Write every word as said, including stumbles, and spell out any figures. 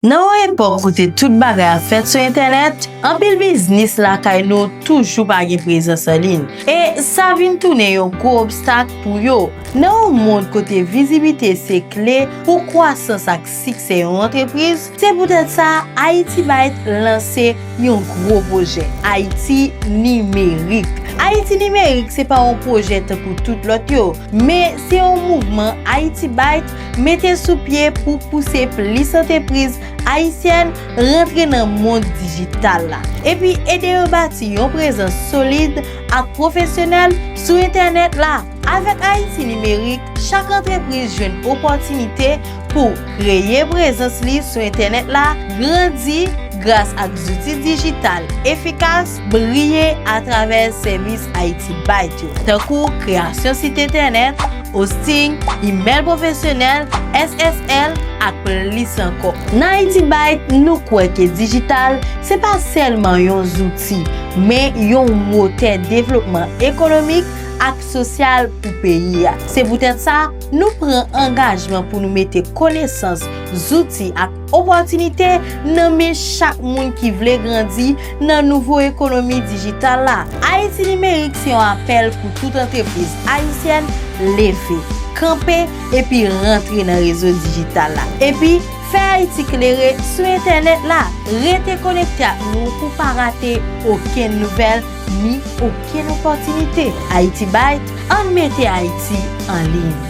Nan yon epòk kote tout bagay ap fèt sou entènèt, anpil biznis lakay nou toujou pa gen prezans an liy. E sa vin tounen yon gwo obstak pou yo. Nan yon mond kote vizibilite se kle pou kwasans ak siksè yon antrepriz, se poutèt sa Haiti Byte lanse yon gwo pwojè, Ayiti Nimerik. Ayiti Nimerik se pa yon pwojè tankou tout lòt yo, men se yon mouvman Haiti Byte mete sou pye pou pouse plis antrepriz ayisyèn rantre nan mond dijital la, epi ede yo bati yon prezans solid ak pwofesyonèl sou entènèt la. Avèk Ayiti Nimerik, chak antrepriz jwenn opòtinite pou kreye prezans li sou entènèt la, grandi gras ak zouti dijital efikas, briye atravè sèvis Ayiti Byte yo, tankou kreyasyon sit entènèt, hosting, imèl pwofesyonèl, S S L, ak plis ankò. Nan Ayiti Byte, nou kwè ke dijital se pa sèlman yon zouti, men yon motè devlopman ekonomik ak sosyal pou peyi a. Se poutèt sa, nou pran angajman pou nou mete konesans, zouti ak opòtinite nan men chak moun ki vle grandi nan nouvo ekonomi dijital la. Ayiti Nimerik se yon apèl pou tout antrepriz ayisyèn leve, kanpe, epi rantre nan rezo dijital la. Epi, fè Ayiti klere sou entènèt la. Rete konekte ak nou pou pa rate okenn nouvèl ni okenn opòtinite. Ayiti Byte, ann mete Ayiti an liy.